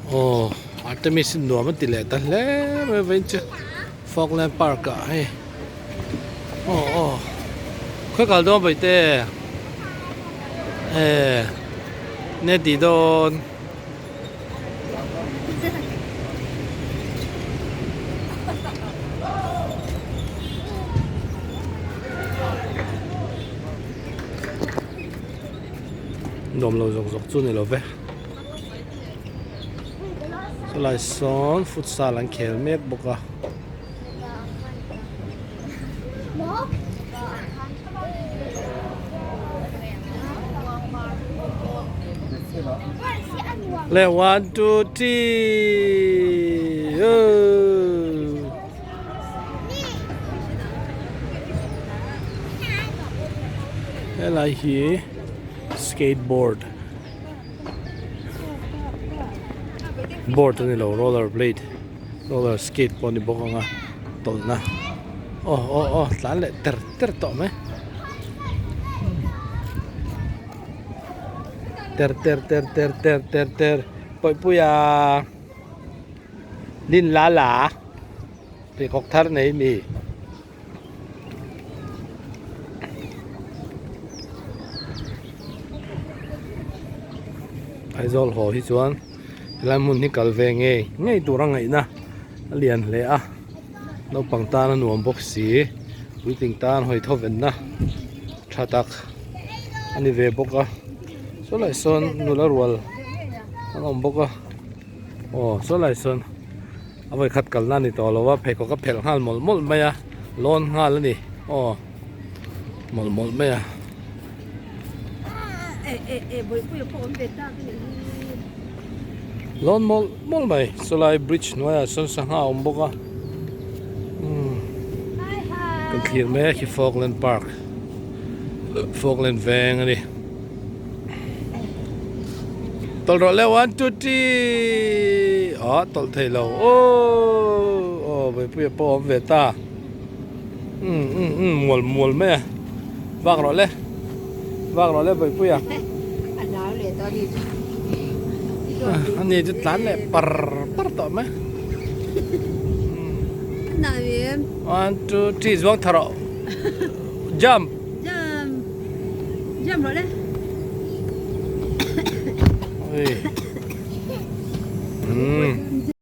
Aw Artemis hi nuam a ti leh ta hle mai vawiin chu Falkland park ah hei aw aw khawi kal dawn vawi te eh ne tih dawn. Nuam lo zawk zawk chu ni lo ve. Chulai sawn futsal an khel mek bawk a. Le 1 2 3 oh. Helai hi skateboard board a ni lo roller blade roller skate pawh a ni bawk ang a tawlhna aw aw aw tlan leh ter ter tawh mai ter ter ter ter ter ter ter pawihpuia lin la la pheikhawk thar nei mi. Aizawl haw hi chuan helai hmun hi kal ve ngei ngei tur a ngaihna a lian hle a naupang tan a nuam bawk si puitling tan hawi thaw venna tha tak a ni ve bawk a saw lai sawn nula rual an awm bawk a aw saw lai sawn. A vawi khat kalna a ni tawh lo a pheikhawk a phelh nghal mawlh mawlh mai a lawn nghal a ni aw mawlh mawlh mai a. Lawn mawlh mawlh mai sawlai bridge hnuaiah sawn sangha a awm bawk a umm kan thlir mek hi Falkland park Falkland veng a ni. Tawlh rawh le 1 2 3 ah tawlh thei lo aww aw Beipuia pawh a awm ve ta umm umm umm mual mual mai a vak rawh le vak rawh le Beipuia ani chu tlan leh par par tawh mai 1 2 3 zuang tha rawh jump. Jam. Jam rawh le. Ui. Mm.